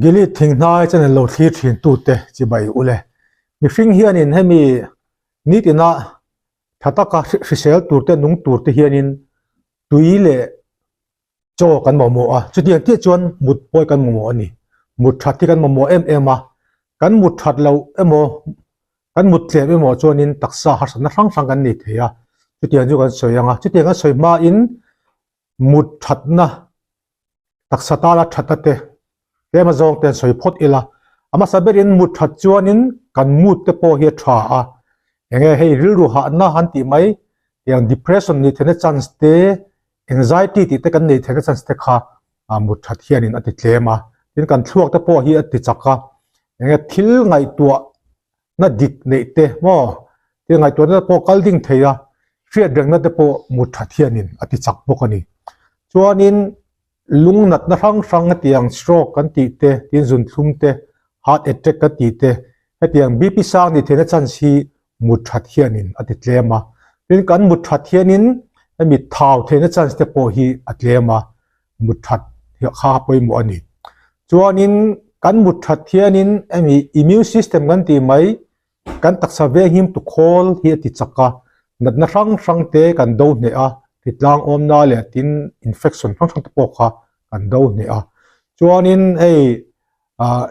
Gilead thinghnai channel lo thlir thin tute chibai ule. Mihring hianin hemi nitina tha taka hrisel turte nung turte hianin tui leh chaw kan mamawh a, chutiang chiah chuan mut pawh kan mamawh a ni. Mut that hi kan mamawh em em a, kan mut that loh emaw kan mut tlem emaw chuanin taksa harsatna hrang hrang kan nei thei a, chutiang chu kan sawi ang a, chutiang kan sawi hmain mut thatna taksa tana thatna te tlem azawng te an sawi phawt ila, a hmasa berin mut that chuanin kan mood te pawh hi a tha a, enge hei rilru hahna an tih mai tiang depression nih theihna chance te anxiety tih te kan neih theihna chance te kha mut that hianin a ti tlem a, tin kan thluak te pawh hi a ti chak a, enge thil ngaihtuah na dik neih te maw thil ngaihtuahna te pawh kal ding thei a, hriat rengna te pawh mut that hianin a ti chak bawk a ni. Chuanin lung natna hrang hrang hetiang stroke kan tih te, tin zunthlum te, heart attack kan tih te, hetiang BP sang nih theihna chance hi mut that hianin a ti tlem a. Tin kan mut that hianin hemi thau theihna chance te pawh hi a tlem a, mut that hi kha pawimawh a ni. Chuanin kan mut that hianin hemi immune system kan tih mai kan taksa venghim tu khawl hi a ti chak a, natna hrang hrang te kan do hneh a, hritlang awmna leh tin infection hrang hrang te pawh kha kan do hneh a. Chuanin hei ah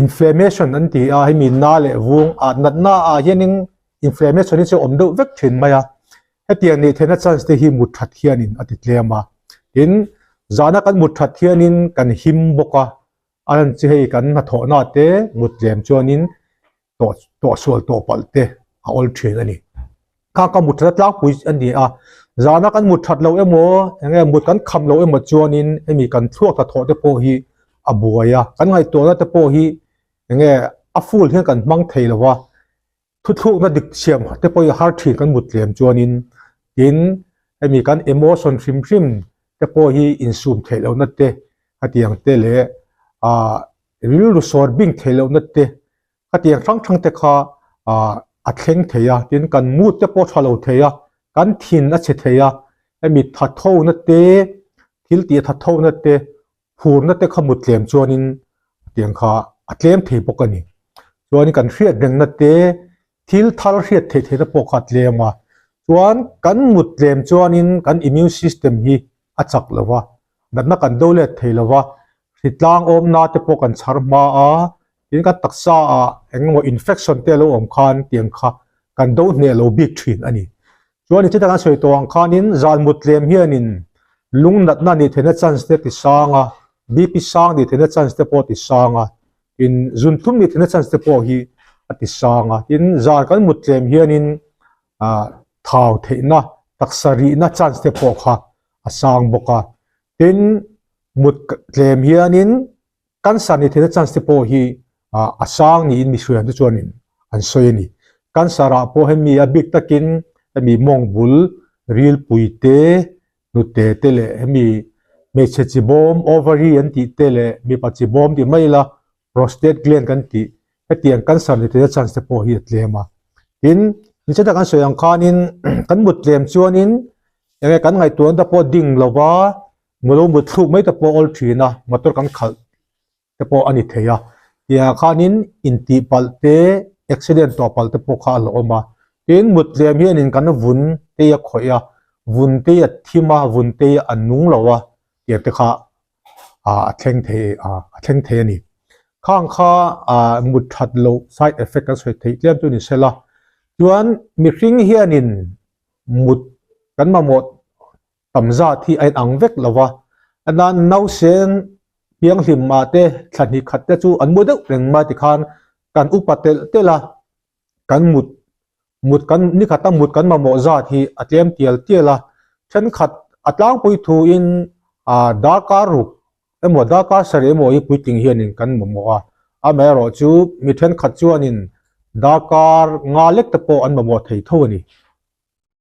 Inflammation an ti a, hemi na leh vung ah natna ah hianin inflammation hi chu a awm deuh vek thin mai a, hetiang nih theihna chance te hi mut that hianin a ti tlem a, tin zana kan mut that hianin kan him bawk a, a lan chu hei kan hnathawhna te mut tlem chuanin tawh tawh sual tawh palh te a awl thin a ni. Kha ka mut that tlangpui a ni a, zana kan mut that lo emaw eng nge mut kan kham lo emaw chuanin hemi kan thluak hnathawh te pawh hi a buai a, kan ngaihtuahna te pawh hi eng nge a full hian kan hmang thei lo a, thuthlukna dik siam te pawh hi a har thin kan mut tlem chuanin tin hemi kan emotion hrim hrim te pawh hi insum theih lohna te hetiang te leh ah rilru sawr bing theih lohna te Khatiang hrang hrang te kha a thleng thei a, tin kan mood te pawh tha lo thei a, kan thin a chhe thei a, hemi thathona te, thil tih a thathona te, phurna te kha mut tlem chuanin tiang kha a tlem thei bawk a ni. Chuanin kan hriat rengna te, thil thar hriat theih theihna pawh kha a tlem a, chuan kan mut tlem chuanin kan immune system hi a chak lo va, natna kan do let thei lo va, hritlang awmna te pawh kan chhar hma a, tin kan taksa ah eng emaw infection te a lo awm khan tiang kha kan do hneh lo bik thin a ni. Chuan in thil kan sawi tawh ang khanin zan mut tlem hianin lung natna nih theihna chance te ti sang a, BP sang nih theihna chance te pawh ti sang a, tin zunthlum nih theihna chance te pawh hi a ti sang a, tin zan kan mut tlem hianin ah thau theihna taksa rihna chance te pawh kha a sang bawk a, tin mut tlem hianin cancer ni theihna chance te pawh hi a sang niin mihriam te chuanin an sawi a ni. Cancer ah pawh hemi a bik takin hemi mawng bul rilpui te hnute te leh hemi hmeichhe chi bawm ovary an tih te leh mipa chi bawm tih mai ila prostate gland kan tih hetiang cancer ni theihna chance te pawh hi a tlem a. Tin, nichata kan sawi ang khanin kan mut tlem chuanin enge kan ngaihtuahna te pawh ding lova Mulo mut thluk mai te pawh awl thin a, motor kan khalh te pawh a ni thei a. Tiangah khanin intih palh te, accident tawh palh te pawh kha a la awm a. Tin, mut tlem hianin kan vun te a khawih a, vun te a thim a, vun te a nung lo a tiang te kha a thleng thei a thleng thei a ni. Khang kha mut that loh side effect kan sawi theih tlem chu ni sela. Chuan mihring hianin mut kan mamawh tam zat hi a inang vek lo va, a nan nausen pianghlim ah te thla hnih khat te chu an mu deuh reng mai tikhan kan upa telh telh a, kan mut mut kan nikhat a mut kan mamawh zat hi a tlem tial tial a, thenkhat a tlangpui thuin ah darkar ruk emaw darkar sarih emaw hi puitling hianin kan mamawh a, amaherawhchu mi thenkhat chuanin darkar nga lek te pawh an mamawh thei tho a ni.